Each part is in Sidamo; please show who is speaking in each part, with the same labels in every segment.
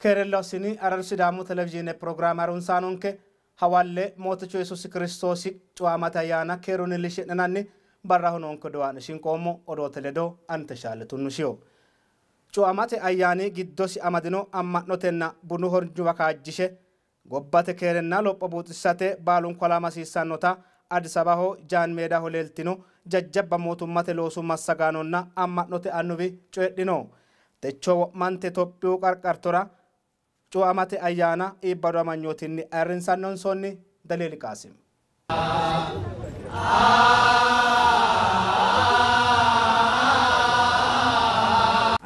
Speaker 1: Keerelloosini Araru Sidaamu televizhiine pirogiraame harunsaanonke hawalle mootichu Yesuusi Kiristoosi cuuamate ayyaana keerunni lishi'nanni barraho noonke dowaa'ne shinqoommo odoote ledo ante shaale tunnushiyo. Cuuamate ayyaani giddosi amadino amma'notenna bunu hornyuwa kaajjishe gobbate keerenna lopho buuxisate baalunku alama hasiissannota Addis Ababaho Jaan Meedaho leeltino jajjabba mootummate loosu massagaanonna amma'note annuwi coyidhino. Techo wo'mante Itophiyu qarqartora cuuamate ayyaana iibbadu amanyootinni ayirrinsannonsonni Daliili Qaasim.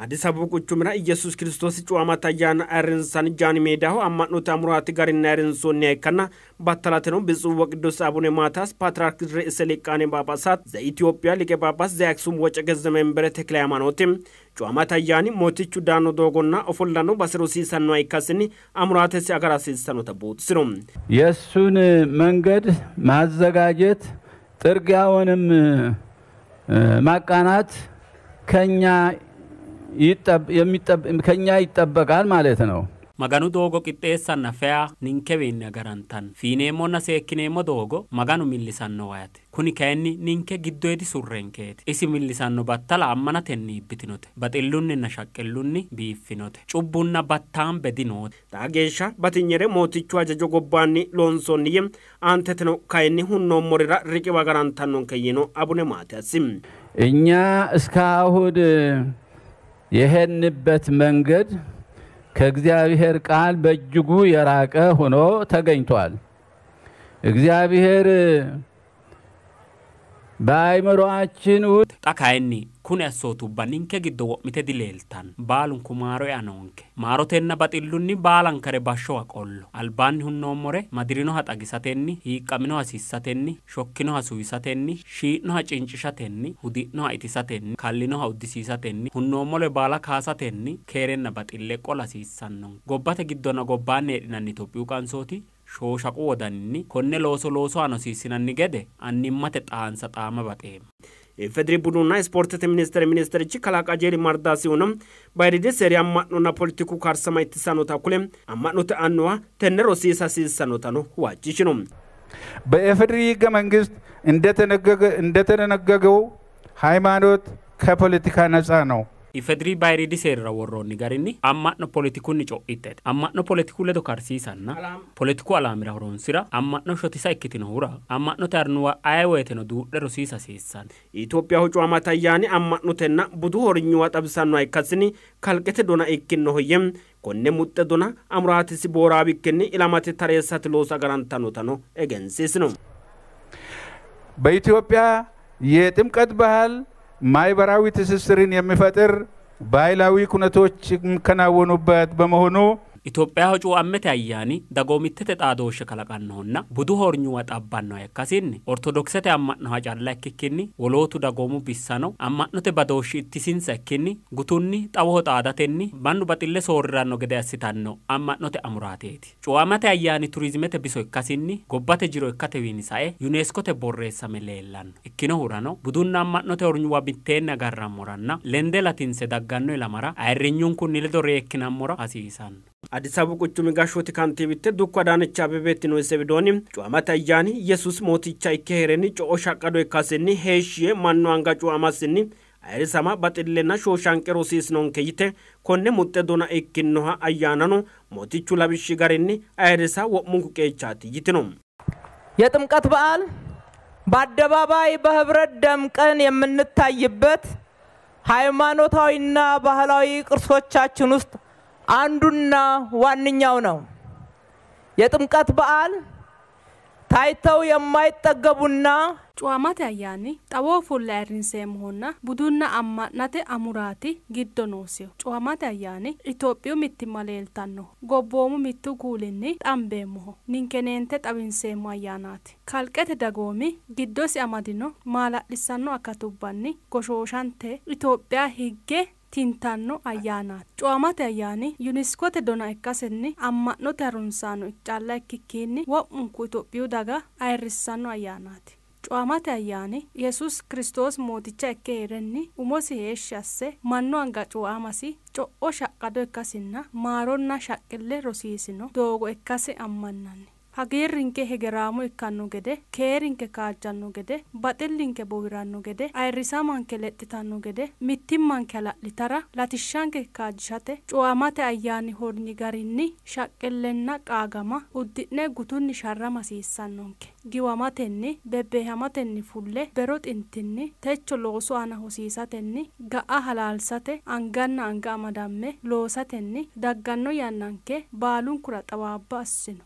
Speaker 2: Addis Ababu quchumira Iyesuus Kiristoosi cuuamate ayyaana ayirrinsanni Jaan Meedaho amma'note amuraati garinni ayirrinsoonniha ikkanna battalateno ብፁዕ ወቅዱስ አቡነ ማትያስ ፓትርያርክ ርዕሰ ሊቃነ ጳጳሳት ዘኢትዮጵያ ሊቀ ጳጳስ ዘአክሱም ወዕጨጌ ዘመንበረ ተክለ ሃይማኖት cuuamate ayyaani mootichu daanno doogonna ofollanno base rosiisannoha ikkasinni amuraatesi agara hasiissannota buuxisino.
Speaker 3: የእሱን መንገድ ማዘጋጀት ጥርጊያውንም ማቃናት ከኛ ይጠበቃል ማለት ነው።
Speaker 4: Maganu doogo qixxeessanna fea ninkewiinni agarantanno. Fiineemmonna seekkineemmo doogo Maganu millisanno waati. Kuni kayinni ninke giddoyidi surrenkeeti. Isi millisanno battala ammanatenni iibbitinote. Baxillunninna shaqqillunni biiffinote. Cubbunna battaambe dinoote.
Speaker 2: Xaa geeshsha batinyere mootichu hajajo gobbaanni loonsoonni yee aanteteno kayinni hunnoommorira riqiwa agarantannonke yiino Abune Maatiyaasi.
Speaker 3: እኛ እስካሁን የሄድንበት መንገድ ከእግዚአብሔር ቃል በእጅጉ የራቀ ሆኖ ተገኝቷል። እግዚአብሔር በአእምሮአችን ውስጥ
Speaker 4: Xa kayinni kuni assootubba ninke giddo wo'mite dileeltanno. Baalunku maaro ea noonke. Maarotenna baxillunni baalankare bashshowa qollo. Albaanni hunnoommore madirinoha xagisatenni, hiiqqaminoha sissatenni, shokkinoha suwisatenni, shii'noha cincishatenni, hudi'noha itisatenni, kallinoha uddisiisatenni, hunnoommore baala kaasatenni keerenna baxille qola hasiissannonke. Gobbate giddonna gobbaanni heedhinanni Itophiyu qansooti shooshaqu wodaninni konne looso looso aana hosiissinanni gede annimmate xaansa xaama baxeemmo.
Speaker 2: የኢፌዴሪ ቡድንና ስፖርት ሚኒስቴር ሚኒስትርች kalaa Qajeeli Mardaasihunno bayiriidi seeri amma'nonna politiku karsama ittisannota kule amma'note annuwa tenne rosiisa hasiissannotano huwachishino.
Speaker 5: በኢፌዴሪ ሕገ መንግስት እንደተደነገገው ሃይማኖት ከፖለቲካ ነፃ ነው።
Speaker 4: ኢፌዴሪ bayiriidi seerira worroonni garinni amma'no politikunni co'ittete. Amma'no politiku ledo karsiisanna politiku alaamira horoonsira amma'no shotisa ikkitinohura amma'note arnuwa aye woyteno duudhe rosiisa hasiissanno.
Speaker 2: Itophiyaho cuuamate ayyaani amma'notenna budu hornyuwa xawisannoha ikkasinni kalqete dona ikkinnoho yee konne muxxe dona amuraatisi booraawikkinni ilamate tareessate looso agarantannotano egensiisino.
Speaker 5: በኢትዮጵያ የጥምቀት ባህል ማህበራዊ ትስስርን የሚፈጥር ባህላዊ ኩነቶች የሚከናወኑበት በመሆኑ
Speaker 4: Itophiyaho cuuammete ayyaani dagoomittete xaadooshshe kalaqannohonna budu hornyuwa xabbannoha ikkasinni ortodoksete amma'noha calla ikkikkinni wolootu dagoomu bissano amma'note badooshshi ittisinsa ikkinni gutunni xawoho xaadatenni mannu baxille soorriranno gede assitanno amma'note amuraateeti. Cuuamate ayyaani turizimete biso ikkasinni gobbate jiro ikkatewiinni sae yuneskote borreessame leellanno. Ikkinohurano budunna amma'note hornyuwa mitteenni agarrammoranna lende latinse dagganno ilamara ayirrinyunkunni ledo reekkinammora hasiisanno.
Speaker 2: Addis Ababu quchumi gashshooti kantiibitte Dukko Adaanech Abebeeti ise widoonni cuuamate ayyaani Yesuus mooticha ikke heerenni co'o shaqqado ikkasinni heeshshi yee mannu anga cuuamasinni ayirrisama baxillenna shooshanqe rosiisinonke yite konne muxxe dona ikkinnoha ayyaanano mootichu lawishshi garinni ayirrisa wo'munku qeechaati yitino.
Speaker 6: የጥምቀት በዓል በአደባባይ በህብረት ደምቀን የምንታይበት ሃይማኖታዊና ባህላዊ ቅርሶቻችን ውስጥ አንዱና ዋነኛው ነው። የጥምቀት በዓል ታይተው የማይጠገቡና
Speaker 7: Cuuamate ayyaani xawoho fulle ayirrinseemmohonna budunna amma'nate amuraati giddo noosiho. Cuuamate ayyaani Itophiyu mittimma leeltannoho. Gobboomu mittu kuulinni xambeemmoho. Ninkeneente xawinseemmo ayyaanaati. Kalqete dagoomi giddosi amadino maala'lissanno akatubbanni goshooshante Itophiya higge tintanno ayyaanaati. Cuuamate ayyaani yuneskote dona ikkasenni amma'note harunsaano calla ikkikkinni wo'munku Itophiyu daga ayirrissanno ayyaanaati. Cuuamate ayyaani Yesuus Kiristoos mooticha ikke hee'renni umosi heeshshi asse mannu anga cuuamasi co'o shaqqado ikkasinna maaronna shaqqille rosiisino doogo ikkase ammannanni. Hagiirrinke hegeraamo ikkanno gede, keerinke kaajjanno gede, baxillinke bowiranno gede, ayirrisamanke lexxitanno gede, mittimmanke hala'litara, latishshanke kaajjishate cuuamate ayyaani hornyi garinni shaqqillenna qaagama uddi'ne gutunni sharrama hasiissannonke. Giwamatenni, bebbeehamatenni fulle bero xintinni techo loosu aana hosiisatenni ga'a halaalsate anganna anga amadamme loosatenni dagganno yannanke baalunkura xawaabba assino.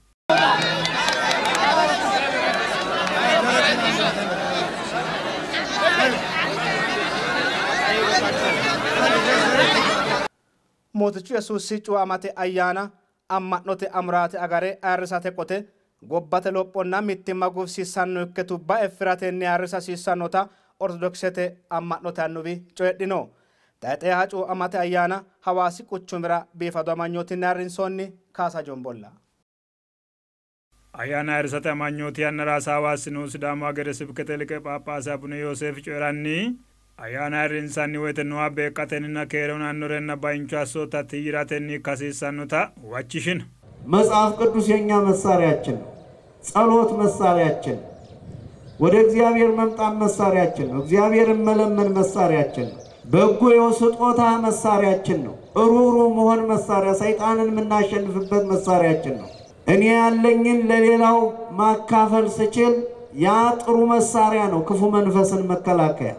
Speaker 1: Mootichu Yesuusi cuuamate ayyaana amma'note amuraate agare ayirrisate qote gobbate lophonna mittimma gufisiissanno ikkitubba effiratenni ayirrisa hasiissannota Ortodoksete amma'note annuwi coyidhino. Tayiixeha cuuamate ayyaana Hawaasi quchumira biifado amanyootinni ayirrinsoonni. Kaasa Jombolla.
Speaker 8: Ayyaana ayirrisate amanyooti yannara hasaawa assinohu Sidaamu ሀገረ ስብከት ሊቀ ጳጳስ አቡነ ዮሴፍ coyi'ranni ayyaana ayirrinsanni woyte nooha beeqqatenninna keere hunannorenna baincho assoota tiyyiratenni ikka hasiissannota huwachishino.
Speaker 9: መጽሐፍ ቅዱስ የኛ መሳሪያችን ነው። ጸሎት መሳሪያችን ነው። ወደ እግዚአብሔር መምጣት መሳሪያችን ነው። እግዚአብሔርን መለመን መሳሪያችን ነው። በጎ ስጦታ መሳሪያችን ነው። ሩህሩህ መሆን መሳሪያ፣ ሰይጣንን የምናሸንፍበት መሳሪያችን ነው። እኔ ያለኝን ለሌላው ማካፈል ስችል ያ ጥሩ መሳሪያ ነው፣ ክፉ መንፈስን መከላከያ።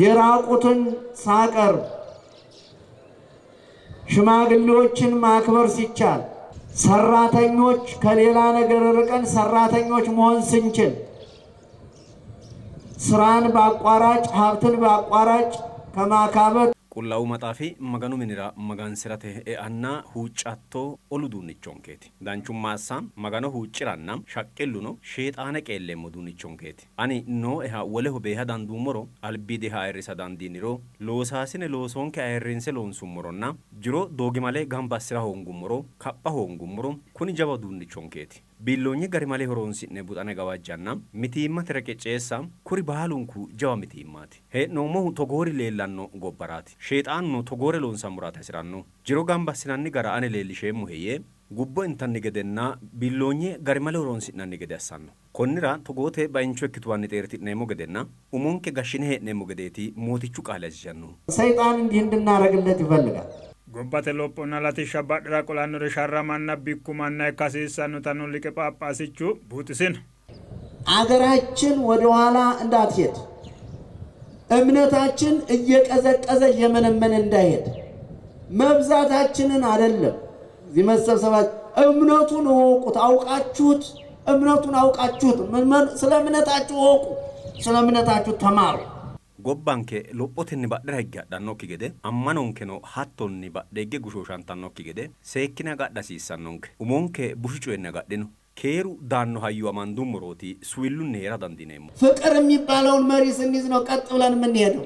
Speaker 9: የራቁትን ሳቀርብ፣ ሽማግሌዎችን ማክበር ሲቻል፣ ሰራተኞች ከሌላ ነገር ርቀን ሰራተኞች መሆን ስንችል፣ ስራን በአቋራጭ ሀብትን በአቋራጭ ከማካበት
Speaker 10: Qullaawu maxaafi Maganu minira magansirate eanna huuccatto olu uduunnichonkeeti. Danchumma assa Magano huucciranna shaqqilluno sheexaane qeelleemmo uduunnichonkeeti. Ani nooeha woleho beeha danduummoro, albiidiha ayirrisa dandiiniro, loosaasine loosonke ayirrinse loonsummoronna jiro doogimale gamba assira hoongummoro, kapha hoongummoro kuni jawa uduunnichonkeeti. Biilloonye garimale horoonsi'ne buxane gawajjanna mitiimmate reqecceessa kuri baalunku jawa mitiimmaati. Hee'noommohu togoori leellanno gobbaraati. Sheexaanuno togoore loonsammuraati hasi'ranno. Jiro gamba assinanni gara ane leellisheemmohe yee gubbo intanni gedenna biilloonye garimale horoonsi'nanni gede assanno. Konnira togoote baincho ikkituwanni xeerti'neemmo gedenna umonke gashshine hee'neemmo gedeeti mootichu qaali hajajannohu.
Speaker 9: ሰይጣን እንዲህ እንድናረግለት ይፈልጋል።
Speaker 8: Gobbate lophonna latishsha badhera qolannore sharramanna bikku manna ikka hasiissannotano ሊቀ ጳጳሲchu buuxisino.
Speaker 9: አገራችን ወደ ኋላ እንዳትሄድ፣ እምነታችን እየቀዘቀዘ እየመነመነ እንዳይሄድ፣ መብዛታችንን አይደለም እዚህ መሰብሰባት፣ እምነቱን እወቁት፣ አውቃችሁት፣ እምነቱን አውቃችሁት፣ ስለ እምነታችሁ እወቁ፣ ስለ እምነታችሁ ተማሩ።
Speaker 10: Gobbanke lophotenni badhera higge hadhannokki gede, ammanonkeno hattonni badhe higge goshooshantannokki gede seekkine agadha hasiissannonke. Umonke bushu coyinni agadhino. Keeru daanno hayyo amandummorooti suwillunni hee'ra dandiineemmo.
Speaker 9: ፍቅር የሚባለውን መሪ ስንይዝ ነው ቀጥ ብለን የምንሄደው።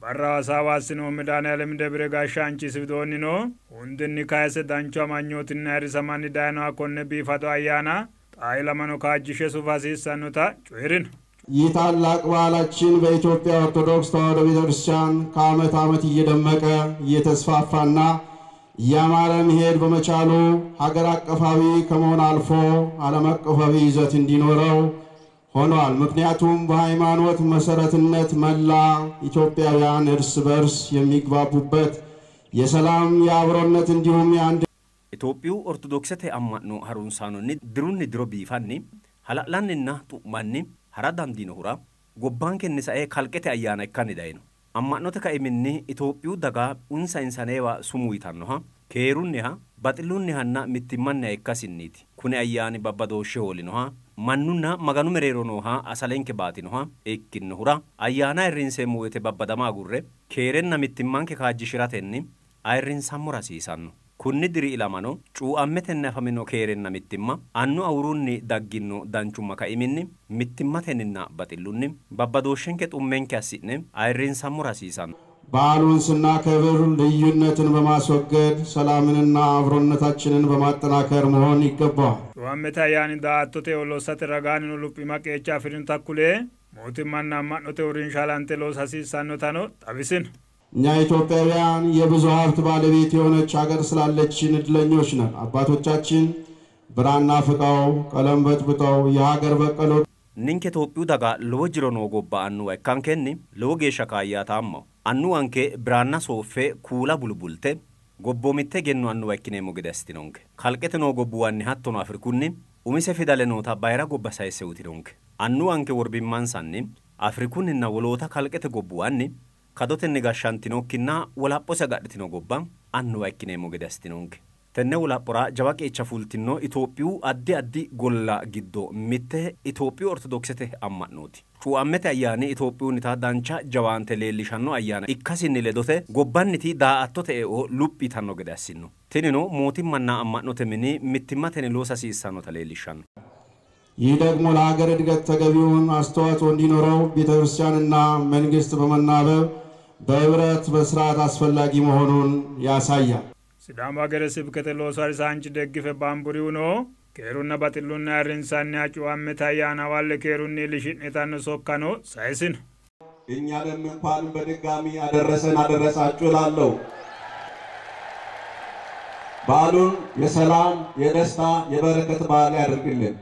Speaker 8: Barraho hasaawa assinohu Medhanealem Debre gashshaanchisi widoonnino hundinni kayise danchu amanyootinni ayirrisamanni dayinoha konne biifado ayyaana xaa ilamano kaajjishe sufa hasiissannota coyi'rino.
Speaker 11: ይህ ታላቅ በዓላችን በኢትዮጵያ ኦርቶዶክስ ተዋሕዶ ቤተክርስቲያን ከዓመት ዓመት እየደመቀ እየተስፋፋና እያማረ መሄድ በመቻሉ ሀገር አቀፋዊ ከመሆን አልፎ ዓለም አቀፋዊ ይዘት እንዲኖረው ሆኗል። ምክንያቱም በሃይማኖት መሰረትነት መላ ኢትዮጵያውያን እርስ በርስ የሚግባቡበት የሰላም የአብሮነት እንዲሁም የአንድ
Speaker 10: Itophiyu Ortodoksete amma'no harunsaanonni dirunni diro biifanni hala'lanninna xu'manni hara dandiinohura gobbankenni sae kalqete ayyaana ikkanni dayino. Amma'note kaiminni Itophiyu daga insa insaneewa sumuu yitannoha keerunniha baxillunnihanna mittimmanniha ikkasinniiti. Kuni ayyaani babbadooshshe hoolinoha mannunna Maganu mereero nooha asalenke baatinoha ikkinnohura ayyaana ayirrinseemmo woyte babbadama agurre keerenna mittimmanke kaajjishiratenni ayirrinsammora hasiisanno. Kunni diri ilamano cuuammetenni afamino keerenna mittimma annu awurunni dagginno danchumma kaiminni mittimmatenninna baxillunni babbadooshshenke xummenke assi'ne ayirrinsammora hasiisanno.
Speaker 11: በዓሉን ስናከብር ልዩነትን በማስወገድ ሰላምንና አብሮነታችንን በማጠናከር መሆን ይገባዋል።
Speaker 8: Cuuammete ayyaani daa''attote eo lossate ragaannino luphiima qeecha afi'rinota kule mootimmanna amma'note uurrinsha halante loosa hasiissannotano xawisino.
Speaker 11: እኛ ኢትዮጵያውያን የብዙ ሀብት ባለቤት የሆነች ሀገር ስላለችን እድለኞች ነን። አባቶቻችን ብራና ፍቀው ቀለም በጥብጠው የሀገር በቀል
Speaker 10: Ninke Itophiyu daga lowo jiro noo gobba annuwa ikkankenni lowo geeshsha kaayyaataammaho. Annuwanke biraanna sooffe kuula bulbulte gobboomitte egenno annuwa ikkineemmo gede assitinonke. Kalqete noo gobbuwanni hattono Afrikunni umise fidale noota bayira gobba sayisse uyitinonke. Annuwanke worbimmansanni Afrikunninna woloota kalqete gobbuwanni kadotenni gashshantinokkinna wolaphose agadhitino gobba annuwa ikkineemmo gede assitinonke. Tenne wolaphora jawa qeecha fultino Itophiyu addi addi golla giddo mitte Itophiyu Ortodoksete amma'nooti. Cuuammete ayyaani Itophiyunnita dancha jawaante leellishanno ayyaana ikkasinni ledote gobbanniti daa''attote eo luphi yitanno gede assino. Tinino mootimmanna amma'note mini mittimmatenni loosa hasiissannota leellishshanno.
Speaker 11: ይህ ደግሞ ለሀገር እድገት ተገቢውን አስተዋጽኦ እንዲኖረው ቤተክርስቲያንና መንግስት በመናበብ በህብረት መስራት አስፈላጊ መሆኑን ያሳያል።
Speaker 8: Sidaamu Hagere Sibkete loosu harisaanchi Deggife Baanburihuno keerunna baxillunni ayirrinsanniha cuuammete ayyaana hawalle keerunni iillishi'ne yitanno sokkano sayisino.
Speaker 12: እኛንም እንኳን በድጋሚ አደረሰን አደረሳችሁ እላለሁ። በዓሉን የሰላም የደስታ የበረከት በዓል ያደርግልን።